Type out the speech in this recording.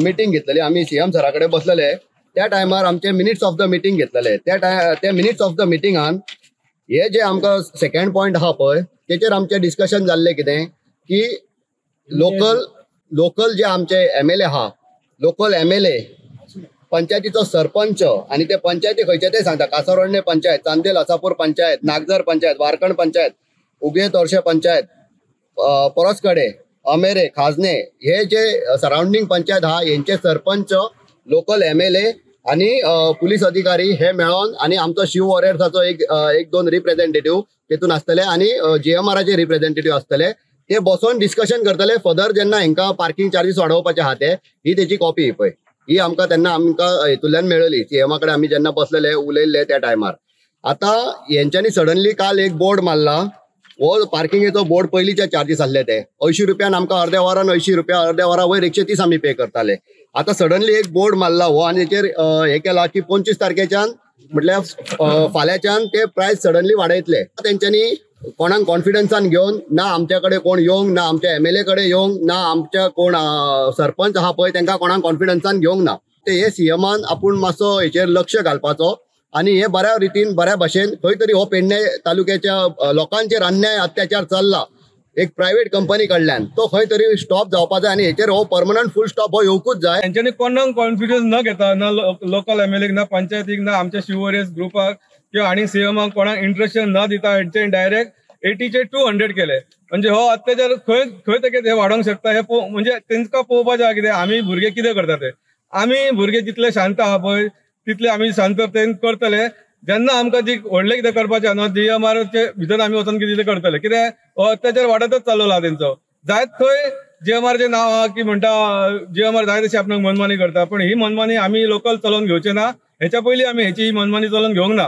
Meeting घेतलेली. आमी CM सरा कडेन बसलेले त्या टायमार आमचे मिनिट्स ऑफ the meeting घेतलेले. त्या त्या मिनिट्स ऑफ the मिटिंगान हे जे आमकां सेकंड पॉयंट आहा पळय, तेचेर आमचें डिस्कशन जाल्लें कितें की लोकल लोकल जे आमचे एमएलए आहा, लोकल एमएलए, पंचायतीचो सरपंच आनी ते पंचायती खंयचे ते सांगता, कासारवर्णे पंचायत, चांदेल आसापूर पंचायत, नागझर पंचायत, वारकण पंचायत, उगे तोरशे पंचायत, परसकडे, अमेरे, खाजने, हे जे सरावंडींग पंचायत आहा हेंचे सरपंच, लोकल एमएलए आनी पुलीस अधिकारी हे मेळोन आनी आमचो शिव वॉरियर्साचो एक एक दोन रिप्रेझेंटेटिव्ह तेतून आसतले आनी जीएमआराचे रिप्रेझेंटेटिव्ह आसतले, ते बसोन डिस्कशन करतले. फर्दर जेन्ना हेंकां पार्किंग चार्जीस वाडोवपाचे आहा ते, ही तेची कॉपी पळय, ही आमकां तेन्ना आमकां हेतूंतल्यान मेळ्ळी सीएमा कडेन आमी जेन्ना बसलेले उलयल्ले त्या टायमार. आतां हेंच्यांनी सडनली काल एक बोर्ड मारला, हो पार्किंगेचो बोर्ड. पयलींचे चार्जीस आसले ते 80 रुपयान, आमकां अर्द्या वरान 80 रुपया, अर्द्या वरा वयर 130 आमी पे करताले. आतां सडनली एक बोर्ड मारला हो आनी तेचेर हे केला की 25 तारखेच्यान, म्हटल्यार फाल्यांच्यान ते प्रायस सडनली वाडयतले. तेंच्यांनी कोणाक कॉन्फिडन्सान घेवन ना आमच्या कडेन कोण येवंक ना, आमच्या एमएलए कडेन येवंक ना, आमच्या कोण सरपंच आहा पळय तेंकां कोणाक कॉन्फिडन्सान घेवंक ना. ते हे सीएमान आपूण मातसो हेचेर लक्ष घालपाचो आनी हे बऱ्या रितीन बऱ्या भाशेन खंय तरी हो पेडणे तालुक्याच्या लोकांचेर अन्याय अत्याचार चल्ला एक प्रायव्हेट कंपनी कडल्यान, तो खंय तरी स्टॉप जावपा जाय आनी हेचेर हो परमनंट फूल स्टॉप हो येवकूच जाय. तेंच्यांनी कोणाक कॉन्फिडन्स न घेता, ना लोकल एमएलए, ना पंचायतीक, ना आमच्या शिव ग्रुपाक किंवा आनी सीएमाक कोणाक इंट्रस्ट न दिता हेंच्यांनी डायरेक्ट 80चे 200 केले. म्हणजे हो अत्याचार खंय खंय तेके हे वाडोवंक शकता हे म्हणजे तेंकां पळोवपाचें आहा कितें आमी भुरगे कितें करता ते. आमी भुरगे जितले शांत आहा पळय तितले आमी शांततेन करतले. जेन्ना आमकां जी व्हडलें कितें करपाचें आहा न्हू, जीएमआरचे भितर आमी वचोन कितें करतले. कितें हो अत्याचार वाडतच चाललो आहा तेंचो. जायत थंय जीएमआरचें नांव आहा की म्हणटा जीएमआर जाय तशी आपणाक मनमानी करता, पण ही मनमानी आमी लोकल चलोवन घेवचे ना. हेच्या पयलीं आमी हेची मनमानी चलोवन घेवंक ना.